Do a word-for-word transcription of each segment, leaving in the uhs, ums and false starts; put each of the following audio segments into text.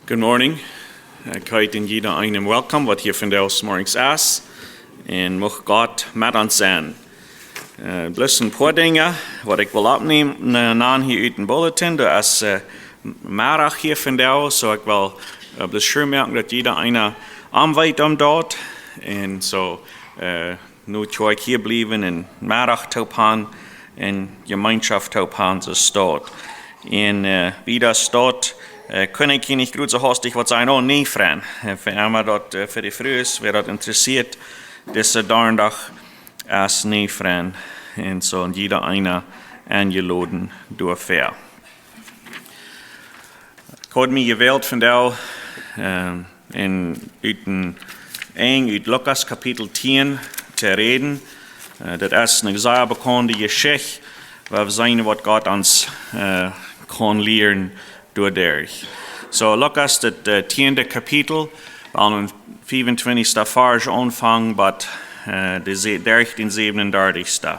Good morning. Ekj heet en jieda eenem welkom waut hia vondoag zemorjes es. Un mucht Gott met ons sennen. Äh, bloos een poa Dinja waut ekj well oppnämen, äh, nanen hia ut dän Bulletin. Doa es, äh, Meddach hia vondoag, soo ekj well, äh, bloos sure moaken daut jieda eena aum weet om daut. Un soo, äh, nu Kjoakj hia bliewen un Meddach toop han un Jemeenschoft toop han, soo staut. Un, äh, wieda staut, äh, kunn ekj hia nich groot soo hastich waut sajen, oh, nä, Frind. Äh, fa emma daut, äh, fa de Frues, wäa daut interessieet, dise Donnadach es nä, Frind. Un soo, un jieda eena enjeloden doafäa. Ekj haud mie jewält vondoag, ähm, en, ut een, een, ut Lukas Kapitel tieen to räden. Äh, daut es eene sea bekaunde Jeschicht, wua wie seenen waut Gott ons, äh, kaun lieren doaderch. Soo, Lukas, daut, äh, tieende Kapitel, von dän fiefuntwintichsten Varsch aunfangen bat, äh, de se-, derch dän säwenundartichsten.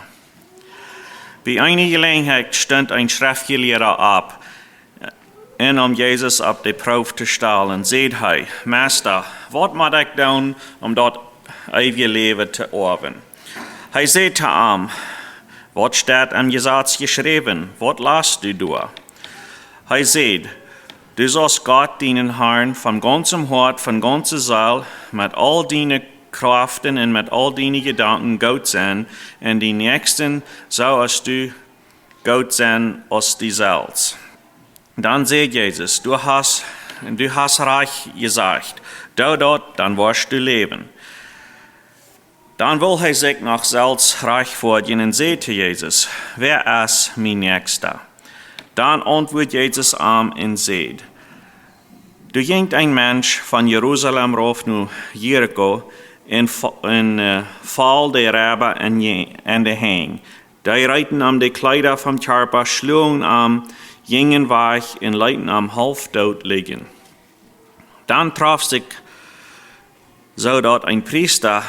Bie eene Jeläajenheit stunt een Schreftjelieeda opp, un om Jesus opp de Proow to stalen, säd hee: "Meister, waut mott ekj doonen om daut eewje Läwen to oawen?" Hee säd to am: "Waut steit em Jesaz jeschräwen? Waut last du doa?" Hee säd: "Du saust Gott, dienen Herrn, von gaunzem Hoat, von gaunzer Seel, met aul diene Kjraften un met aul diene Jedanken goot sennen, un dien Näakjsten soo aus du goot sennen aus die selfst." Dan säd Jesus: "Du hast, du hast rajcht jesajcht. Doo daut, dan woascht du läwen." Dan wull hee sikj noch selfst rajchtfoadjen un säd to Jesus: "Wäa es mien Näakjsta?" Dan auntwuat Jesus am un säd: "Doa jinkj een Mensch von Jerusalem rauf no Jericho un fo-, un, äh, foll de Reiba en je-, en de Henj. Dee reeten am de Kjleeda vom Kjarpa, schluagen am, jinjen wajch un leeten am haulf doot lijen. Dan trof sikj soo daut een Priesta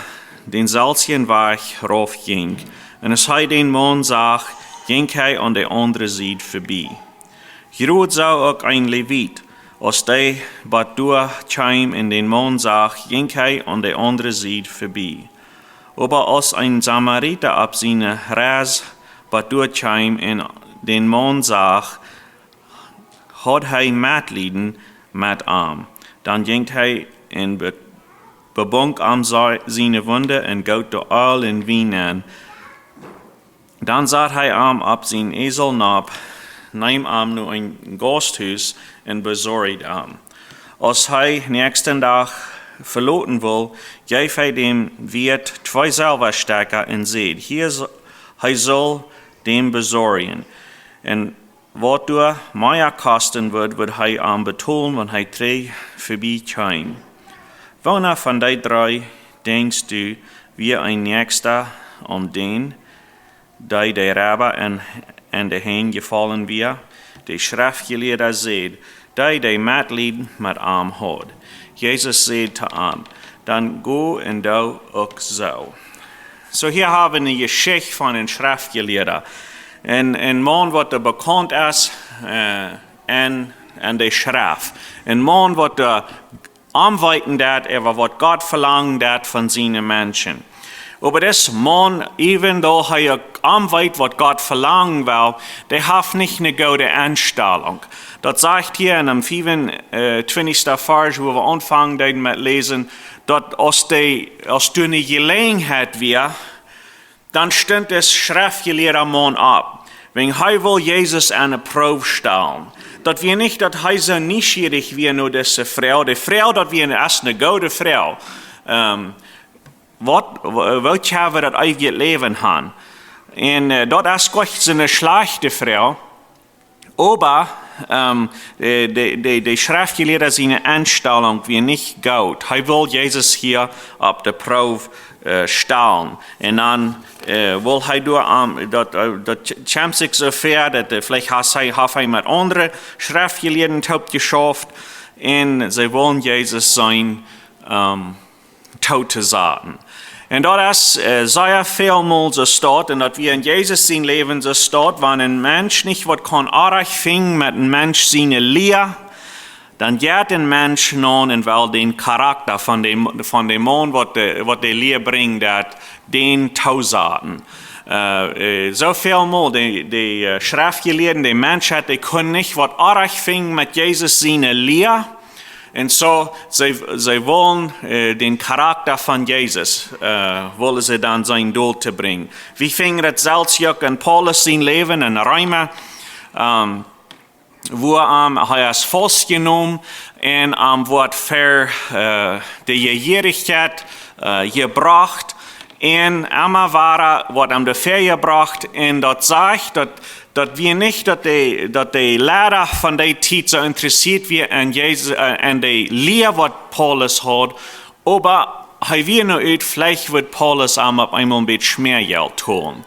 dänselwjen Wajch rauf jinkj, un aus hee dän Maun sach, jinkj hee aun de aundre Sied vebie. Jrod soo uk een Levit, aus dee bat doa kjeem un dän Maun sach, jinkj hee aun de aundre Sied vebie. Oba aus een Samarita opp siene Reis bat doa kjeem un dän Maun sach, haud hee Metlieden met am. Dan jinkj hee un be-, bebunk am sa-, siene Wunden un goot doa Eelj un Wien aun. Dan sad hee am opp sienen Esel nopp, neem am no een Gausthus un besorjd am. Aus hee näakjsten Dach veloten wull, jeef hee däm Wieet twee Selwastekja un säd: Hia s-, hee saul däm besorjen. Un waut doa mea kosten wudd, wudd hee am betolen, wan hee trigj vebie kjeem. Woona von dee dree, denkjst du, wia een Näakjsta aun dän, dee de Reiba en, en de Henj jefollen wia?" De Schreftjelieeda säd: "Dee, dee Metlieden met am haud." Jesus säd to am: "Dan go un doo uk soo." Soo, hia hab wie eene Jeschicht von een Schreftjelieeda. Een, een Maun waut doa bekaunt es, äh, en, en de Schreft. Een Maun waut doa aunweeten deed äwa waut Gott velangen deed von siene Menschen. Oba dis Maun, even though hee uk aunweet waut Gott velangen well, dee haft nich eene goode Enstalunk. Daut sajcht hia en dän fiefuntwintichsten Varsch, wua wie aunfangen deeden met läsen, daut aus dee, aus doa eene Jeläajenheit wia, dan stunt dis Schreftjelieeda Maun opp. Wan hee wull Jesus aun de Proow stalen. Daut wia nich daut hee soo nieschierich wia no dise Froag. De Froag, daut wia, es eene goode Froag. Ähm, waut, wo, woo kjenn wie daut eewje Läwen han? Un, äh, daut es goanich soone schlajchte Froag. Oba, ähm, de, de, de, de Schreftjelieeda siene Enstalunk wia nich goot. Hee wull Jesus hia opp de Proow, äh, stalen. Un dan, äh, wull hee doa, ähm, daut, äh, daut kjemt sikj soo väa, daut, äh, veleicht haft hee, haft hee met aundre Schreftjelieede toop jeschauft. Un see wullen Jesus seenen, ähm, doot to saten. Un daut es, äh, sea väl mol soo staut, un daut wia en Jesus sien Läwen soo staut, wan een Mensch nich waut kaun oajch finjen met een Mensch siene Lia, Dan jeit een Mensch no un well dän Charakta von dän, von dän Maun, waut de, waut de Lia brinjt, daut dän toosaten. Äh, äh, soo väl mol, de, de, äh, Schreftjelieede, de Menschheit, dee kunnen nich waut oajch finjen met Jesus siene Lia. Un soo, see, see wullen, äh, dän Charakta von Jesus, äh, wullen see dan sennen doa to brinjen. Wie finjen daut selfst uk en Paulus sien Läwen en Reema, ähm, wua am, hee es faustjenomen un am woat ver, äh, de Jejierichkjeit, äh, jebrocht. Un emma wada woat am doa ver jebrocht. Un daut sajcht, daut, daut wia nich, daut de, daut de Leida von dee Tiet soo interessieet wia aun Jesus, äh, aun de Lia, waut Paulus haud, oba hee wia nu ut, veleicht wudd Paulus am opp eemol een bät mea Jelt tolen.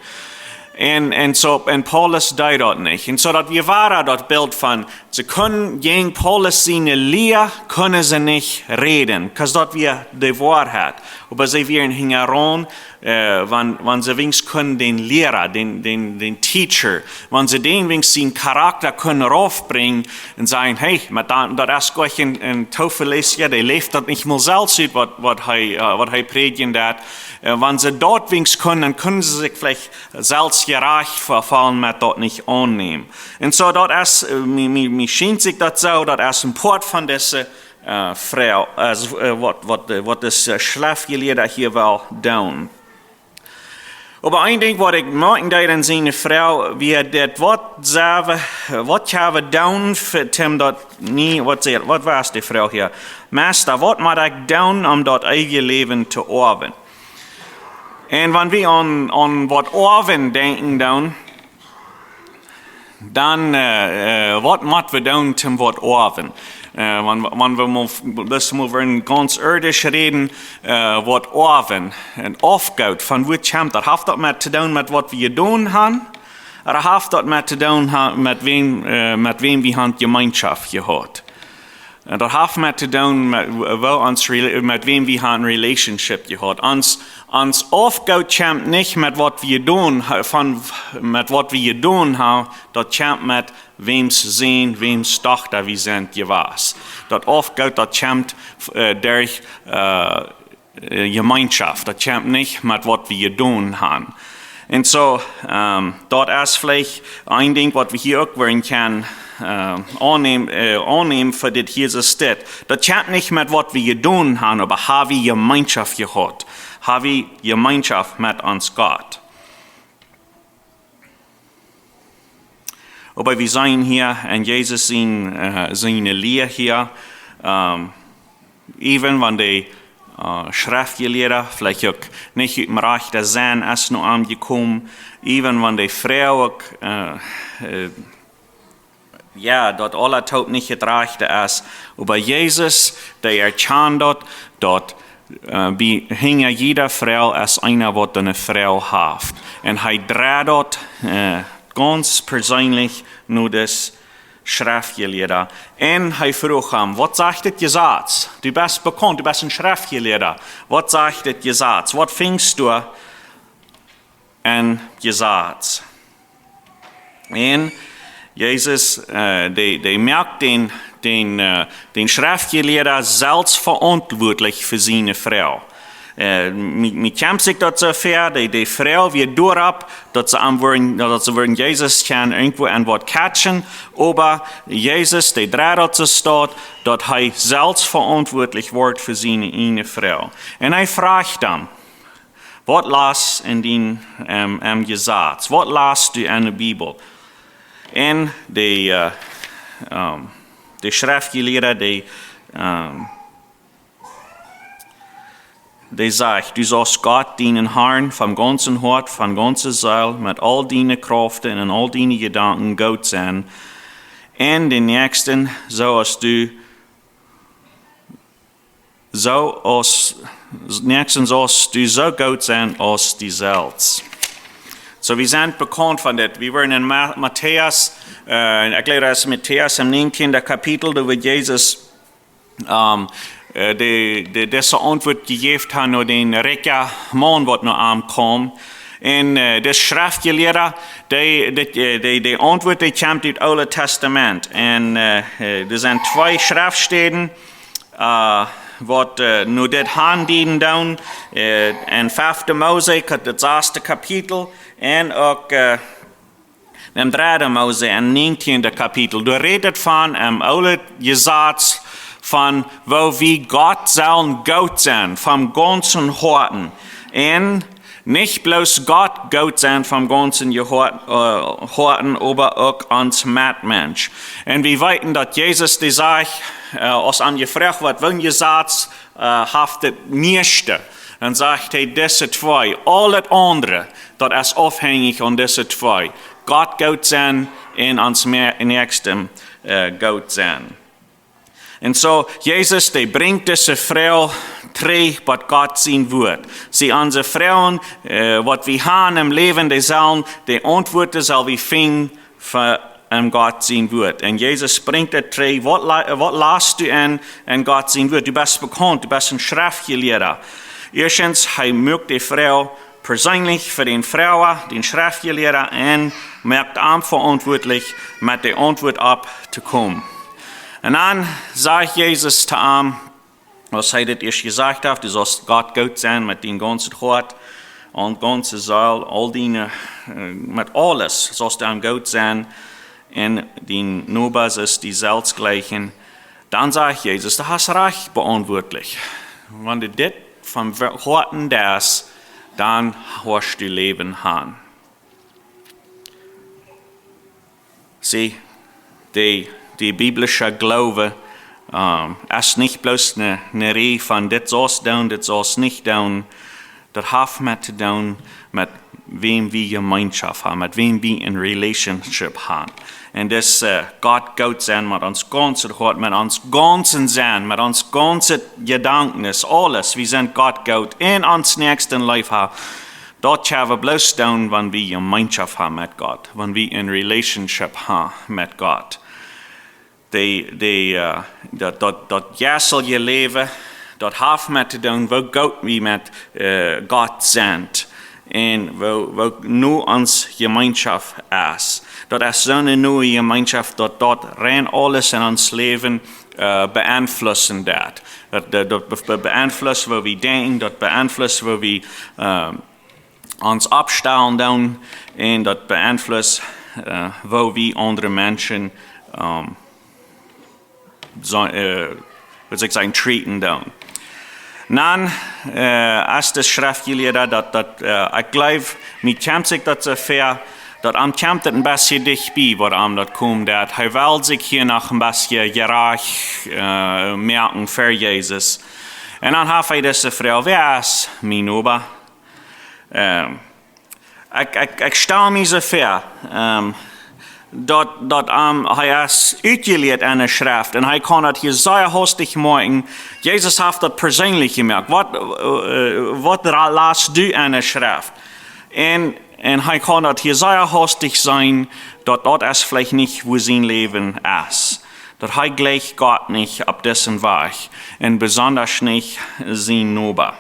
Un, un soo, un Paulus deed daut nich. Un soo daut wia wada daut Bilt von, see kunnen jäajen Paulus siene Lia, kunnen see nich räden, 'cause daut wia de Woarheit. Oba see wieren hinjaraun, äh, wan, wan see weens kunnen dän Liera, dän, dän, dän Teacher, wan see dän weens sienen Charakta kunnen raufbrinjen un sajen, hey, oba daut, daut es doch een, een Toofeleesja, dee läft daut nich mol selfst ut, waut, waut hee, äh, waut hee prädjen deed. Äh, wan see daut weens kunnen, dan kunnen see sikj veleicht selfst jerajcht vefaulen met daut nich aunnämen. Un soo, daut es, äh, mie, mie, mie schient sikj daut soo, daut es een Poat von dise, äh, Froag, äh, s-, äh, waut, waut, äh, waut dis, äh, Schreftjelieeda hia well doonen. Oba een Dinkj, waut ekj moakjen deed aun siene Froag, wia dit, waut sell wie, waut kjenn wie doonen fa, om daut nich, waut säd, waut wia de Froag hia? Meista, waut mott ekj doonen, om daut eewje Läwen to oawen? Un wan wie aun, aun waut oawen denkjen doonen, dan, äh, äh, waut mott wie doonen, om waut oawen? Äh, wan, wan wie mol, daut mol wellen gaunz ieedisch räden, äh, waut oawen. Un Oafgoot, von wua kjemt daut? Haft daut met to doonen met waut wie jedonen haben? Ooda haft daut met to doonen ha-, met wäm, äh, met wäm wie haben Jemeenschoft jehaut? Un daut haft met to doonen met, woo ons rela-, met wäm wie haben Relationship jehaut. Ons, ons Oafgoot kjemt nich met waut wie jedonen ha-, von, met waut wie jedonen haben, daut kjemt met wäms Sän, wäms Dochta wie sent jewast. Daut Oafgoot, daut kjemt, äh, derch, äh, äh, Jemeenschoft. Daut kjemt nich met waut wie jedonen haben. Un soo, ähm, daut es veleicht een Dinkj, waut wie hia uk wellen kjennen, äh, aunnämen, äh, aunnämen fa dit hia soo steit. Daut kjemt nich met waut wie jedonen haben, oba ha wie Jemeenschoft jehaut? Ha wie Jemeenschoft met ons Gott? Oba wie seenen hia en Jesus sien, äh, siene Lia hia, ähm, even wan de, äh, Schreftjelieeda veleicht uk nich ut dän rajchten Senn es no am jekomen, even wan de Froag uk, äh, äh, jo, daut aules toop nich daut rajchte es. Oba Jesus, dee erkjant daut, daut, äh, bie, hinja jieda Froag es eena, waut eene Froag haft. Un hee dreid daut, äh, gaunz perseenlich no dis Schreftjelieeda. Un hee fruach am: "Waut sajcht daut Jesaz? Du best bekaunt, du best een Schreftjelieeda. Waut sajcht daut Jesaz? Waut finjst du em Jesaz?" Un Jesus, äh, dee, dee moakt dän, dän, äh, dän Schreftjelieeda selfst veauntwuatlich fa siene Froag. Äh, mie, mie kjemt sikj daut soo väa, dee, dee Froag wia doaropp, daut see am wudden, daut see wudden Jesus kjennen irjentwoo aun waut catchen, oba Jesus, dee dreid daut soo staut, daut hee selfst veauntwuatlich woat fa siene ieejne Froag. Un hee fruach am: "Waut last du en dien, ähm, em Jesaz? Waut last du en de Bibel?" Un de, äh, ähm, de Schreftjelieeda, dee, ähm, dee sajcht: "Du saust Gott, dienen Herrn, von gaunzem Hoat, von gaunzer Seel, met aul diene Krauft un en aul diene Jedanken goot sennen. Un dän Näakjsten soo aus du, soo aus, Näakjsten saust du soo goot sennen aus die selfst." Soo, wie sent bekaunt von dit. Wie wieren en Ma-, Matäus, äh, ekj jleew, daut es Matäus em näajentieenden Kapitel, doa wua Jesus, ähm, äh, de, de, dise Auntwuat jejäft haft no dän rikjen Maun, waut no am kjeem. Un äh, de Schreftjelieede, dee, dee, äh, dee, dee Auntwuat, dee kjemt ut Oole Tastament. Un äh, äh, doa sent twee Schreftstäden, äh, waut äh, no dit handieden doonen. Äh, en fefte Mose, Kap-, daut sasde Kapitel, un uk äh, em dredde Mose, em nieentiende Kapitel. Doa rät et von em Oole Jesaz, von woo wie Gott sellen goot sennen, vom gaunzen Hoaten. Un nich bloos Gott goot sennen vom gaunzen Jehoat-, äh, Hoaten, oba uk ons Metmensch. Un wie weeten, daut Jesus, dee sajcht, äh, aus am jefroacht woat, woon Jesaz äh, haft daut mieeschte, dan sajcht hee: Dise twee, aul daut aundre, daut es aufhenjich aun dise twee. Gott goot sennen un ons Mä-, Näakjsten äh, goot sennen. Un soo, Jesus, dee brinjt dise Froag trigj bie Gott sien Wuat. See, onse Froagen, äh, waut wie haben em Läwen, dee sellen, dee Auntwuat sell wie finjen von em Gott sien Wuat. Un Jesus brinjt daut trigj: Waut la-, waut last du en, en Gott sien Wuat? Du best bekaunt, du best een Schreftjelieeda. Ieeschtens, hee moakt de Froag perseenlich fa dän Froaga, dän Schreftjelieeda, un moakt am veauntwuatlich, met de Auntwuat opptokomen. Un dan sajcht Jesus to am, aus hee dit ieescht jesajcht haft: Du saust Gott goot sennen met dien gaunzet Hoat un gaunze Seel, aul diene, äh, met aules saust du am goot sennen, un dien Noba aus die selfst jlikj. Dan sajcht Jesus: Du hast rajcht beauntwuat. Wan du dit vom Hoaten deist, dan woascht du Läwen haben. See, de, de biblische Gloowe, ähm, es nich bloos eene, eene Rieej von dit saust doonen, dit saust nich doonen. Daut haft met to doonen met wäm wie Jemeenschoft haben, met wäm wie eene Relationship haben. Un daut es, äh, Gott goot sennen met ons gaunzet Hoat, met ons gaunzen Sennen, met ons gaunze Jedanken, aules. Wie sent Gott goot un ons Näakjsten leef haben. Daut kjenn wie bloos doonen, wan wie Jemeenschoft haben met Gott, wan wie eene Relationship haben met Gott. De, de, äh, daut, daut, daut jeistelje Läwen, daut haft met to doonen, woo goot wie met, äh, Gott sent un woo, woo no ons Jemeenschoft es. Daut es soone noe Jemeenschoft, daut, daut rein aules en ons Läwen, äh, beeinflussen deit. Daut, daut, daut be-, be-, beeinflusst, woo wie denkjen, daut beeinflusst, woo wie, äh, ons oppstalen doonen, un daut beeinflusst, äh, woo wie aundre Menschen, ähm, soo, äh, waut saul ekj sajen, treaten doonen. Dan, äh, aus de Schreftjelieeda, daut, daut, äh, ekj jleew, mie kjemt sikj daut soo väa, daut am kjemt daut een bät dicht bie, waut am daut kjemt, daut hee well sikj hia noch een bät jerajcht, äh, moaken fa Jesus. Un dan haft hee dise Froag: Wäa es mien Noba? Ähm, ekj, ekj, ekj stal mie soo väa, ähm, daut, daut, ähm, hee es utjelieet enne Schreft un hee kaun daut hia sea hastich moakjen. Jesus haft daut perseenlich jemoakt. Waut, äh, waut ra-, last du enne Schreft? Un, un hee kaun daut hia sea hastich seenen, daut daut es veleicht nich, woo sien Läwen es. Daut hee jlikjt Gott nich opp disen Wajch un besonda nich sien Noba.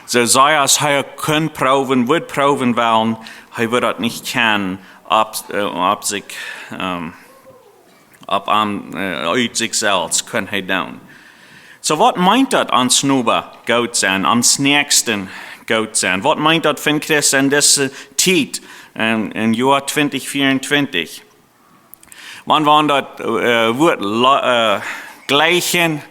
Soo sea aus hee kunn proowen, wudd proowen wellen, hee wudd daut nich kjennen opp, äh, opp sikj, ähm, opp am, äh, ut sikj selfst kunn hee doonen. Soo, waut meent daut, ons Noba goot sennen, ons Näakjsten goot sennen? Waut meent daut fa een Christ en dise Tiet, en, en Joa twintich vea un twintich? Wan, wan daut, äh, Wuat la-, äh, jlikjen,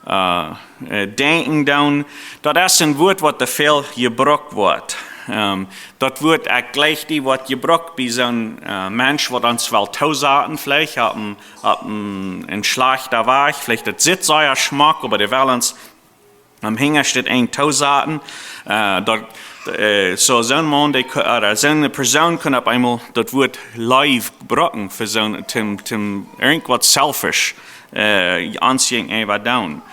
äh, äh, denkjen doonen, daut es een Wuat, waut too väl jebrukt woat. Ähm, daut Wuat, ekj jlikj die, woat jebrukt bie soon, äh, Mensch, waut ons well toosaten, veleicht opp een, opp een, een schlajchta Wajch, veleicht daut sitt sea schmock, oba dee well ons aum hinjaschten Enj toosaten, äh, daut, äh, soo soon Maun, dee ku-, ooda soone Persoon kaun opp eemol daut Wuat Leew brucken fa soon, toom, toom irjentwaut selfish, äh, ons jäajenäwa doonen.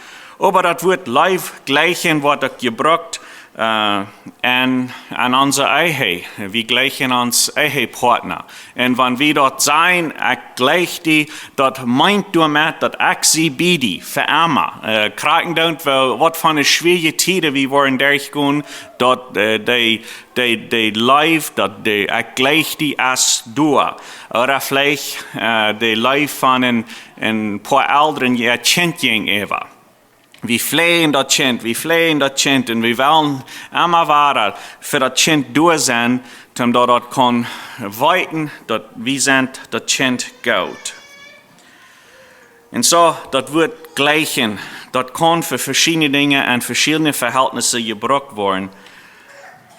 Oba daut Wuat Leew jlikjen woat uk jebrukt, Äh, en, en onse Ehe, wie jleichen ons Ehepartner. Un wan wie daut sajen, ekj jleich die, daut meent doamet, daut ekj sie bie die, fa emma. Äh, krakjt dan, woo, waut fa schwoare Tieden wie woaren derchgonen, daut, äh, dee, dee, dee Leew, daut dee, ekj jleich die es doa. Ooda veleicht, äh, dee Leew von een, een poa Elren äa Kjint jäajenäwa. Wie fläajen daut Kjint, wie fläajen daut Kjint un wie wellen emma wada fa daut Kjint doa sennen, om daut daut kaun weeten, daut wie sent daut Kjint Gott. Un soo, daut Wuat jleichen, daut kaun fa veschiedne Dinja en veschiedne Vehältnisse jebrukt woaren.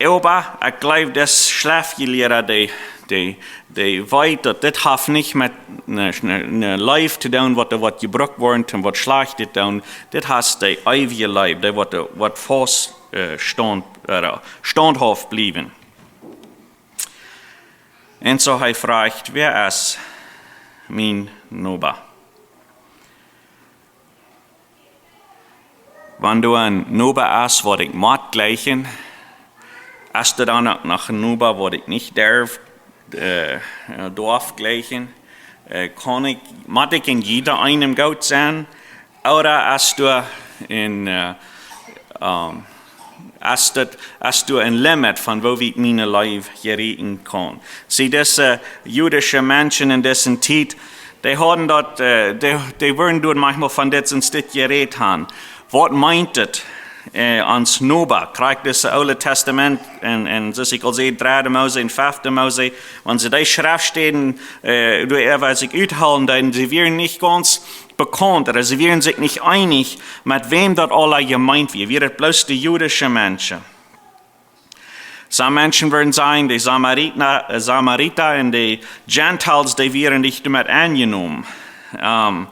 Oba ekj jleew, daut Schreftjelieede, dee, dee, dee weet, daut dit haft nich met ne, ne, ne Leew to doonen, waut doa woat jebrukt woaren, om waut Schlajchtet to doonen. Dit haft de eewje Leew, dee waut, waut faust, äh, staund, äh, staundhauft bliewen. Un soo hee froagt: "Wäa es mien Noba?" Wan doa een Noba es, waut ekj mott jleichen, es doa dan uk noch een Noba, waut ekj nich derf, äh, derf jleichen? Äh, kaun ekj, mott ekj en jieda eenem goot sennen? Ooda es doa een, äh, ähm, es daut, es doa een Limit von woo wiet miene Leew jerieken kaun? See, dise jüdische Menschen en dise Tiet, dee hauden daut, äh, dee, dee wudden doa maunchmol von dit un dit jerät haben. Waut meent et, äh, ons Noba? Krakjt dit Oole Tastament en, en, soo aus ekj aul säd, dredde Mose un fefte Mose, wan see dee Schreftstäden, äh, doa äwa sikj uthoolen deeden, see wieren nich gaunz bekaunt, ooda see wieren sikj nich eenich, met wäm daut aula jemeent wia. Wia et bloos de jüdische Menschen? Some Menschen wudden sajen, de Samarita, äh, Samarita un de Gentiles, dee wieren nich doamet aunjenomen. Ähm,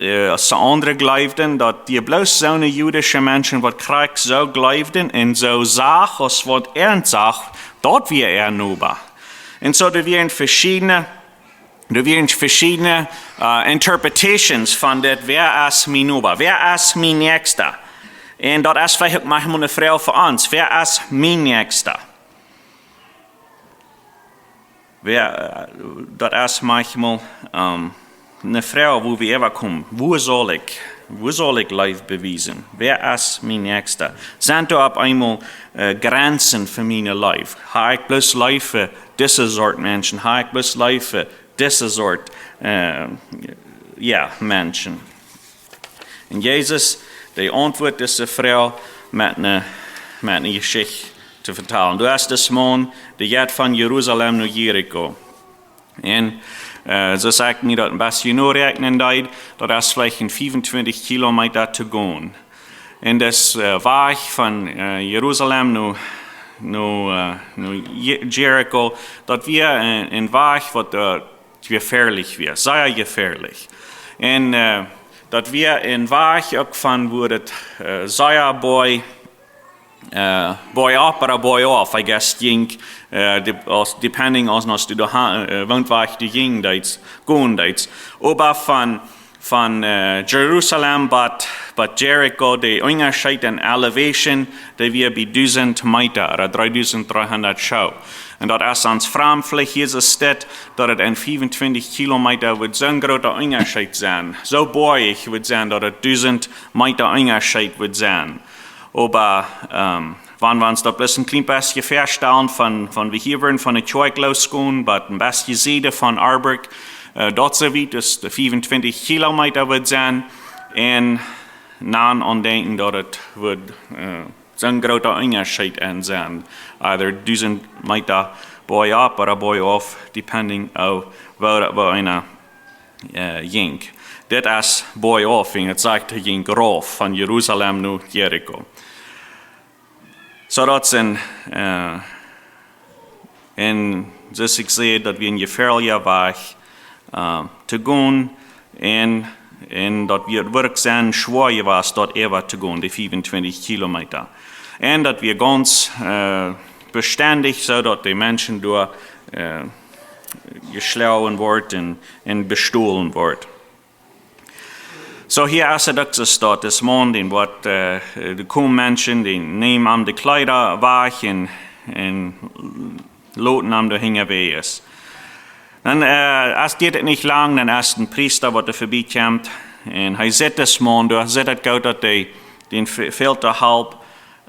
äh, aus aundre jleewden, daut dee bloos soone jüdische Menschen, waut krakjt soo jleewden un soo sach, aus waut äant sach, daut wia äa Noba. Un soo, doa wieren veschiedne Doa wieren veschiedne, äh, Interpretations von dit, wäa es mien Noba, wäa es mien Näakjsta. Un daut es veleicht uk maunchmol ne Froag fa ons, wäa es mien Näakjsta? Wäa, äh, daut es maunchmol, ähm, ne Froag, woo wie äwakomen. Woo saul ekj, woo saul ekj Leew bewiesen? Wäa es mien Näakjsta? Sent doa opp eemol, äh, Grenzen fa miene Leew? Hab ekj bloos Leew fa dise Sort Menschen? Hab ekj bloos Leew fa dise Sort, äh, jo, Menschen? Un Jesus, dee auntwuat dise Froag met ne, met ne Jeschicht to vetalen. Doa es dis Maun, dee jeit von Jerusalem no Jericho. Un, äh, soo aus ekj mie daut een bät noräakjnen deed, daut es veleicht een fiefuntwintich Kilometa to gonen. Un dis, äh, Wajch von, äh, Jerusalem no, no, äh, no Je-, Jericho, daut wia een, een Wajch, waut, äh, jefäadlich wia, sea jefäadlich. Un, äh, daut wia een Wajch uk von woo daut, äh, sea boaj, äh, boaj opp ooda boaj auf, I guess, jinkj, äh, de-, aus, depending aus, aus du doa ha-, äh, woont Wajch du jinjen deetst, gonen deetst. Oba von, von, äh, Jerusalem bat, bat Jericho, de Unjascheet en Elevation, dee wia bie dusent Meta, ooda dreedusent dreehundat Schoo. Un daut es ons framd veleicht hia soo steit, daut et een fiefuntwintich Kilometa wudd soon groota Unjascheet sennen. Soo boajich wudd sennen, daut et dusent Meta Unjascheet wudd sennen. Oba, ähm, wan wie ons daut bloos een kjlien bät väastalen von, von woo wie hia wieren von de Kjoakj losgonen, bat een bät Sied von Arborg, äh, daut soo wiet es de fiefuntwintich Kilometa wudd sennen. Un dan aun denkjen, daut et wudd, äh, soon groota Unjascheet en sennen. Either dusent Meta boaj opp ooda boaj auf, depending auf woo, woo eena, äh, jinkj. Dit es boaj auf, un et sajcht, hee jinkj rauf von Jerusalem no Jericho. Soo daut sent, äh, un soo aus ekj säd, daut wia een jefäadlicha Wajch, äh, to gonen, un, un daut wia werkjlich sea schwoa jewast, daut äwa to gonen, dee fiefuntwintich Kilometa. Un daut wia gaunz, äh, bestendich, soo daut de Menschen doa, äh, jeschlonen worden un, un bestolen worden. Soo hia es et uk soo, daut dis Maun, dän woat, äh, de komen Menschen, dee nämen am de Kjleeda wajch un, un loten am doa hinja wajch. Dan, äh, es dit nich lang, dan es een Priesta, waut doa verbie kjemt. Un hee sitt dis Maun, doa sitt et goot, daut hee dän fe-, väl to halpt,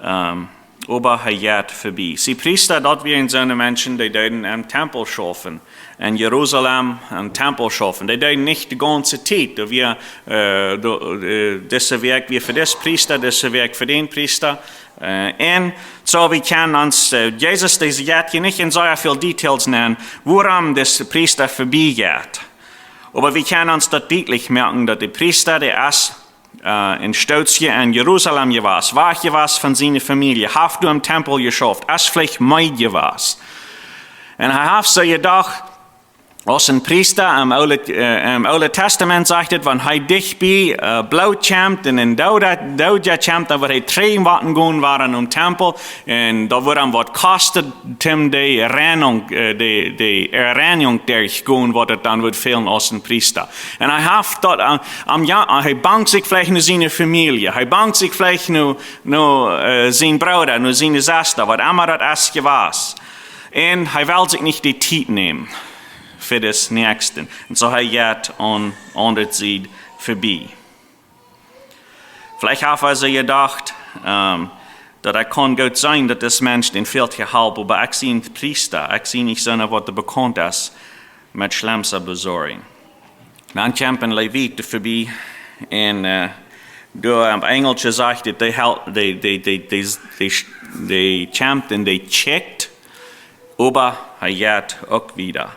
ähm, oba hee jeit verbie. See, Priesta, daut wieren soone Menschen, dee deeden em Tempel schaufen. En Jerusalem em Tempel schaufen. Dee deeden nich de gaunze Tiet. Doa wia, äh, doa, äh, dise Wäakj wia fa dis Priesta, dise Wäakj fa dän Priesta. Äh, un soo, wie kjennen ons, äh, Jesus, dee jeit hia nich en sea väl Details nenn, wuarom dis Priesta verbie jeit. Oba wie kjennen ons daut dietlich moaken, daut de Priesta, dee es, äh, een Stootje en Jerusalem jewast, wajch jewast von siene Famielje, haft doa em Tempel jeschauft, es veleicht meed jewast. Un hee haft sikj jedocht, aus een Priesta em Oole, äh, em Oole Tastament sajcht et, wan hee dicht bie, äh, Bloot kjemt un een Dooda, Doodja kjemt, dan woat hee trigj wauten gonen woaren em Tempel. Un daut woat am waut kosten, om de Reinjunk, äh, de, de Reinjunk derchgonen, waut et dan woat fälen aus een Priesta. Un hee haft daut aun, aun, jo, hee bangt sikj veleicht no siene Famielje, hee bangt sikj veleicht no, no, äh, sien Brooda, no siene Sesta, waut emma daut es jewast. Un hee well sikj nich de Tiet nämen fa dis Näakjsten. Un soo hee jeit aun, aun de Sied verbie. Veleicht haft hee sikj jedocht, ähm, daut et kaun goot sennen, daut dis Mensch dän väl to halpen, oba ekj sie een Priesta, ekj sie nich soona, waut doa bekaunt es met schlemse Besorjen. Dan kjemt een Levit verbie un, äh, doa em Enjlischen sajcht et, dee hel-, dee, dee, dee, dee, dee, dee kjemt un dee kjikjt, oba hee jeit uk wieda.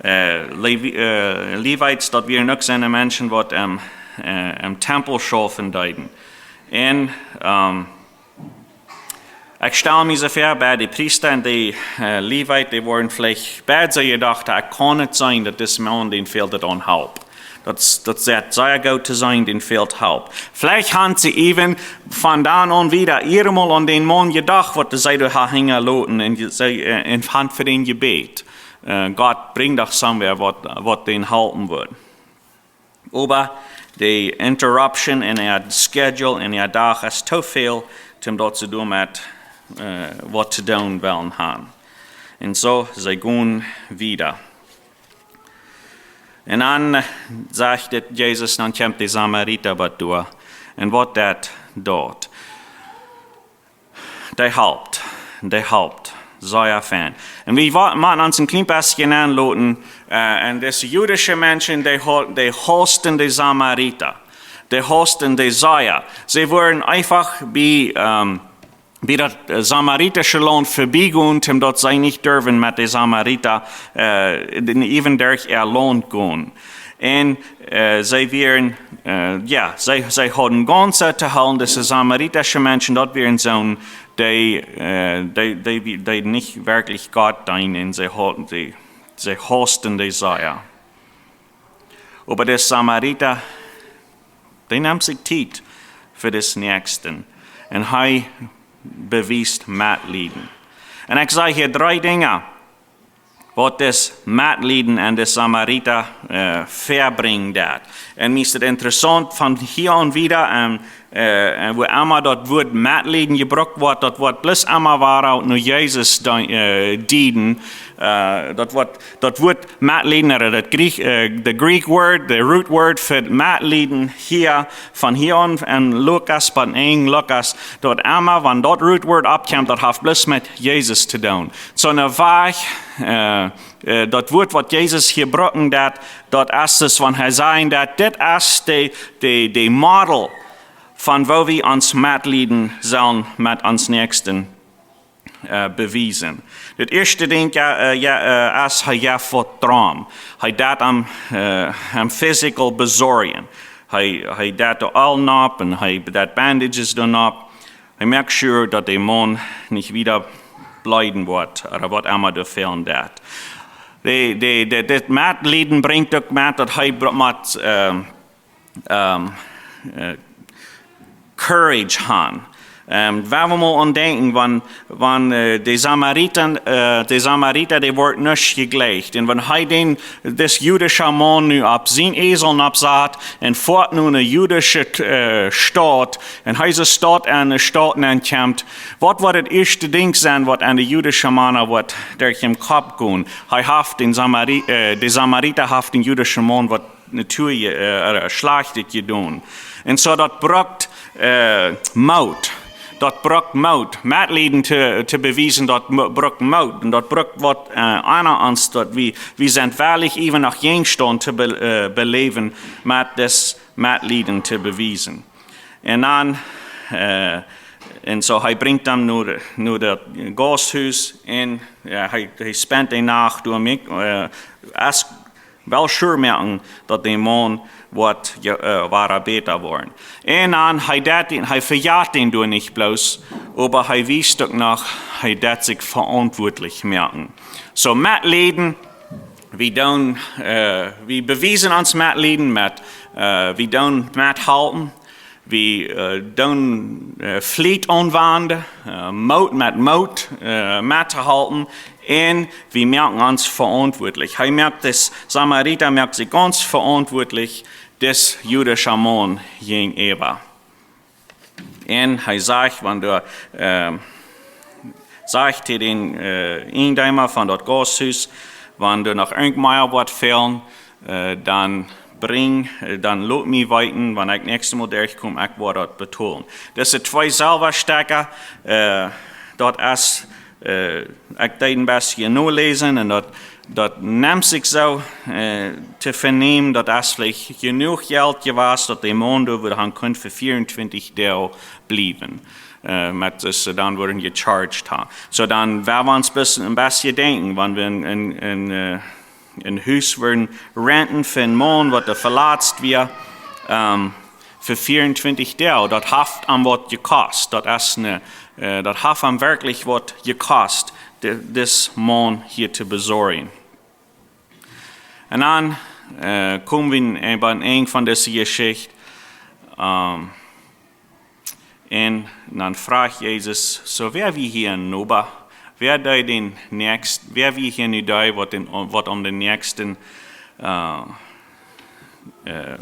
Äh, Levi-, äh, Levites, daut wieren uk soone Menschen, waut em, äh, em Tempel schaufen deeden. Un, ähm, ekj stal mie soo väa, bie de Priesta un de, äh, Levit, dee wieren veleicht beid soo jedocht, et kaun nich sennen, daut dis Maun, dän fält et aun Help. Daut, daut sitt sea goot to sennen, dän fält Help. Veleicht haben see even von dan aun wieda irjemol aun dän Maun jedocht, waut see doa hinjaloten un je-, see, äh, un haben fa dän jebät. Äh, Gott, brinj doch somewhere, waut, waut dän halpen wudd. Oba de interruption en äa schedule, en äa Dach es too väl, om daut see doamet, äh, waut to doonen wellen haben. Un soo, see gonen wieda. Un dan, äh, sajcht et Jesus, dan kjemt de Samarita bat doa. Un waut deit daut? Dee halpt. Dee halpt. Sea fein. Un wie wa-, motten ons een kjlien bät aunloten, äh, un dise jüdische Menschen, dee hau-, dee hausten de Samarita. Dee hausten de sea. See wullen eefach bie, ähm, bie daut, äh, samaritasche Launt verbie gonen, om daut see nich durwen met de Samarita, äh, dän äwen derch äa Launt gonen. Un, äh, see wieren, äh, jo, see, see hauden gaunz to hoolen, dise samaritasche Menschen, daut wieren soone, dee, äh, dee, dee, dee nich werkjlich Gott deenen, see hauden, dee, see hausten de sea. Oba de Samarita, dee nemt sikj Tiet fa dis Näakjsten. Un hee bewiest Metlieden. Un ekj saj hia dree Dinja, waut dis Metlieden aun de Samarita, äh, vebrinjen deit. Un mie es et interessaunt, von hia aun wieda, ähm, äh, un wua emma daut Wuat Metlieden jebrukt woat, daut woat bloos emma wada no Jesus de-, äh, dieden. Äh, daut woat, daut Wuat Metlieden, ooda daut Griech-, äh, de Greek word, de root word fa Metlieden hia, von hia aun en Lukas, bat en Lukas, daut emma, wan daut root word oppkjemt, daut haft bloos met Jesus to doonen. Soo een Wajch, äh, äh, daut Wuat, waut Jesus hia brukt, daut, daut es, es wan hee sajcht, daut dit es de, de, de Model von woo wie ons Metlieden sellen met ons Näakjsten, äh, bewiesen. Daut ieeschte Dinkj, äh, jo, äh, es, hee jeft waut dromm. Hee deit am, äh, am physical besorjen. Hee, hee deit de Oolen opp un hee deit Bandages doonen opp. Hee moakt sure, daut de Maun nich wieda bleeden woat, ooda waut emma doa fälen deit. De, de, de, dit Metlieden brinjt uk met, daut hee br-, mott, ähm, ähm, äh, Courage haben. Ähm, wan wie mol aun denkjen, wan, wan äh, de Samarita, äh, de Samarita, dee woat nich jejlikjt. Un wan hee dän, dis jüdischa Maun nu opp sien Esel nopp sat un foat no eene jüdische äh, Staut, un hee es Staut aun de Staut nenkjemt, waut woat daut ieeschte Dinkj sennen, waut aun de jüdische Mana woat derch dän Kopp gonen? Hee haft dän Samari-, äh, de Samarita haft dän jüdischen Maun waut Natua, äh, Schlajchtet jedonen. Un soo daut brukt äh, Moot. Daut brukt Moot. Metlieden to, to bewiesen, daut mo-, brukt Moot. Un daut brukt waut äh, aun ons, daut wie, wie sent wellich, äwen noch jeen Staut to be-, äh, beläwen, met daut Metlieden to bewiesen. Un dan, äh, un soo, hee brinjt am no, no daut Gausthus un, jo, hee, hee spent de Nacht doa met, äh, es well sure moaken, daut de Maun woat je-, äh, woat bäta woaren. Un dan, hee deit dän, hee vejat dän doa nich bloos, oba hee wiest uk noch, hee deit sikj veauntwuatlich moaken. Soo, Metlieden, wie doonen, äh, wie bewiesen ons Metlieden met, äh, wie doonen methalpen, wie äh, doonen äh, Fliet aunwanden, äh, Moot met Moot äh, mettohalpen, un wie moaken ons veauntwuatlich. Hee moakt dis, Samarita moakt sikj gaunz veauntwuatlich dis jüdische Maun jäajenäwa. Un hee sajcht, wan doa, äh, sajcht hee dän äh, Eejendeema von daut Gausthus, wan doa noch irjent mea woat fälen, äh, dan brinj, äh, dan lot mie weeten, wan ekj näakjstet Mol derchkom, ekj woa daut betolen. Dise twee Selwastekja, äh, daut es, äh, ekj deed een bät noläsen un daut, daut nemt sikj soo äh, to venämen, daut es veleicht jenuach Jelt jewast, daut de Maun doa wudd han kunt fa vieauntwintich Doag bliewen. Äh, met daut see dan wudden gecharged han. Soo dan, wan wie ons bes-, een bät denkjen, wan wie een, een, een, äh, een Hus wudden renten fa een Maun, waut doa veletzt wia, ähm, fa vieauntwintich Doag, daut haft am waut jekost. Daut es ne, äh, daut haft am werkjlich waut jekost, di-, dis Maun hia to besorjen. Un dan äh, komen wie bie een Enj von dise Jeschicht. Ähm, un dan fruach Jesus, soo, wäa wia hia een Noba? Wäa deed dän Näakjsten, wäa wia hia nu dee, waut dän, waut om dän Näakjsten, äh, äh,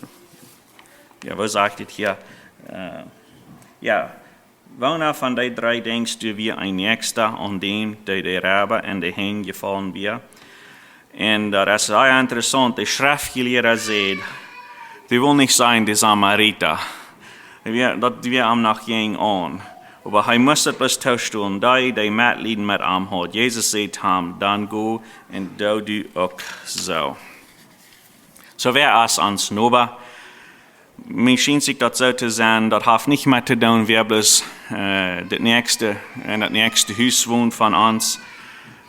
jo, woo sajcht et hia? Äh, jo, woona von dee dree denkjst du wia een Näakjsta aun däm, dee de Reiba en de Henj jefollen wia? Un daut es sea interessaunt, de Schreftjelieede säden, dee wullen nich sajen, de Samarita. Wia, daut wia am noch jäajenaun. Oba hee must daut bloos toostonen, dee, dee Metlieden met am haud. Jesus säd am, dan go un doo du uk soo. Soo, wäa es ons Noba? Mie schient sikj daut soo to sennen, daut haft nich met to doonen, wäa bloos äh, daut näakjste, en daut näakjste Hus wont von ons.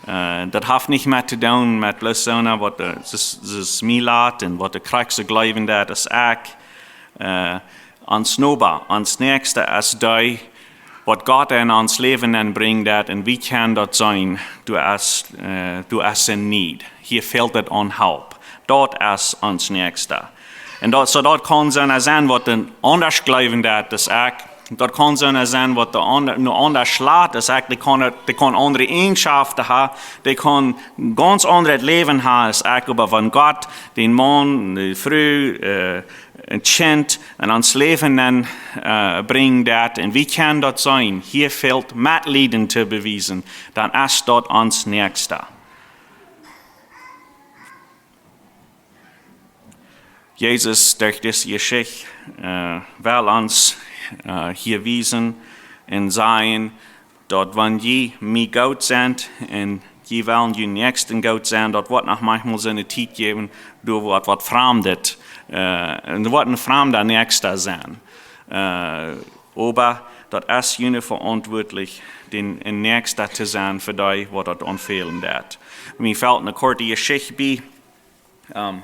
Äh, daut haft nich met to doonen met bloos soona, waut de, es, es mie lat un waut de Krakjt soo jleewen, daut es ekj. Äh, ons Noba, ons Näakjsta es dee, waut Gott en ons Läwen nenbrinjt, daut, un wie kjennen daut seenen, du hast, äh, du hast een need. Hia fält et aun Help. Daut es ons Näakjsta. Un daut, soo daut kaun soona sennen, waut een aundasch jleewen deit aus ekj. Daut kaun soona sennen, waut de aunda-, ne aundasch lat aus ekj. Dee kaun, dee kaun aundre Eejenschoften haben. Dee kaun gaunz aundret Läwen haben aus ekj. Oba wan Gott dän Maun, de Fru, äh, een Kjint en ons Läwen nen, äh, brinjt daut, un wie kjennen daut seenen, hia fält Metlieden to bewiesen, dan es daut ons Näakjsta. Jesus, derch dise Jeschicht, äh, well ons, äh, hia wiesen un sajen, daut wan jie mie goot sent un jie wellen jun Näakjsten goot sennen, daut woat noch maunchmol soone Tiet jäwen, doa woat waut Framdet, äh, un doa woat een framda Näakjsta sennen. Äh, oba daut es june Veauntwuatlichkjeit, een Näakjsta to sennen fa dee, waut daut aunfälen deit. Mie felt eene korte Jeschicht bie, ähm,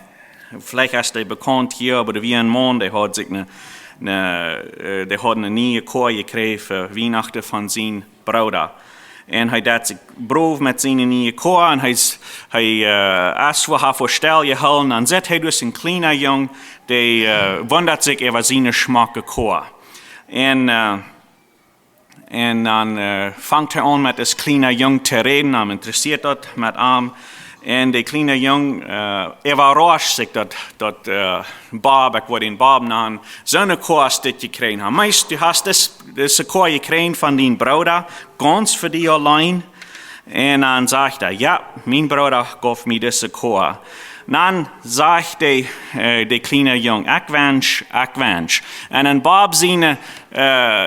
veleicht es dee bekaunt hia, oba doa wia een Maun, dee haud sikj eene, eene, äh, dee haud eene niee Koa jekjräajen fa Wienachten von sienen Brooda. Un hee deed sikj brow met siene niee Koa un hee es, hee, äh, es fa, haft fa stell jehoolen. Dan sitt hee doa een kjliena Jung, dee, äh, wundat sikj äwa siene schmocke Koa. Un, äh, Un dan fangt hee aun met dis kjliena Jung to räden, am interessieet daut met am. Un de kjliena Jung äwarauscht sikj daut, daut Bob, ekj woa dän Bob nanen, soone Koa aus dit jekjräajen haft. Meist, du hast dise Koa jekjräajen von dien Brooda, gaunz fa die auleen. Un dan sajcht hee: Jo, mien Brooda gauf mie dise Koa. Dan sajcht de kjliena Jung: Ekj wensch, ekj wensch. Un en Bob siene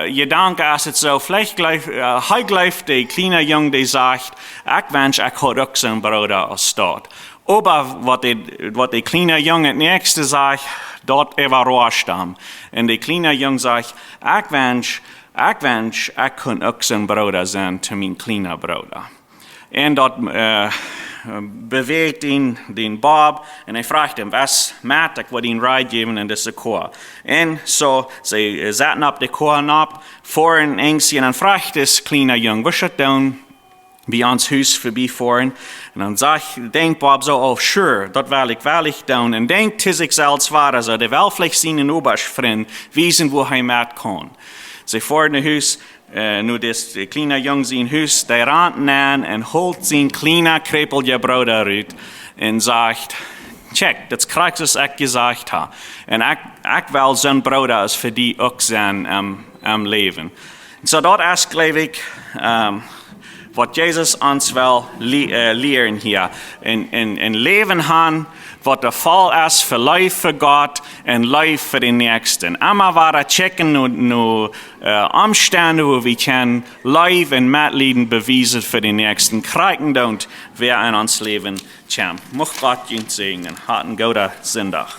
Jedanken es et soo, veleicht, hee jleeft de kjliena Jung, dee sajcht: Ekj wensch, ekj haud uk soon Brooda aus daut. Oba waut de kjliena Jung daut näakjste sajcht, daut äwarauscht am. Un de kjliena Jung sajcht: Ekj wensch, ekj wensch, ekj kun uk soon Brooda senn to mien kjliena Brooda. Un daut bewäacht dän Bob un hee frajcht am: Wes met, ekj woa die en ride jäwen en dise Koa. Un soo, see setten opp de Koa nopp, foaren irjentwua, un dan frajcht dis kjliena Jung: Wurscht daut doonen, bie ons Hus febie foaren? Un dan denkjt Bob soo: Oh, sure, daut well ekj, well ekj doonen. Un denkjt to sikj selfst wada soo: Dee well veleicht sienen Nobasch Frint wiesen, wua hee met kaun. See foaren no Hus, no dis kjliena Jung sien Hus, dee rant nenn un holt sien kjliena kjreepelja Brooda rut un sajcht: Check, daut es krakjt soo aus ekj jesajcht ha. Un ekj well soon Brooda aus fa die uk senn em Läwen. Soo daut es, jleew ekj, waut Jesus ons well lieren hia. En Läwen han, waut de Faul es fa Leew fa Gott un Leew fa dän Näakjsten. Emma wada checken no Omstend, wua wie kjennen Leew un Metlieden bewiesen fa dän Näakjsten, krakjt endoont, wäa en ons Läwen kjemt. Mucht Gott junt säajnen. Hat en gooden Sindach.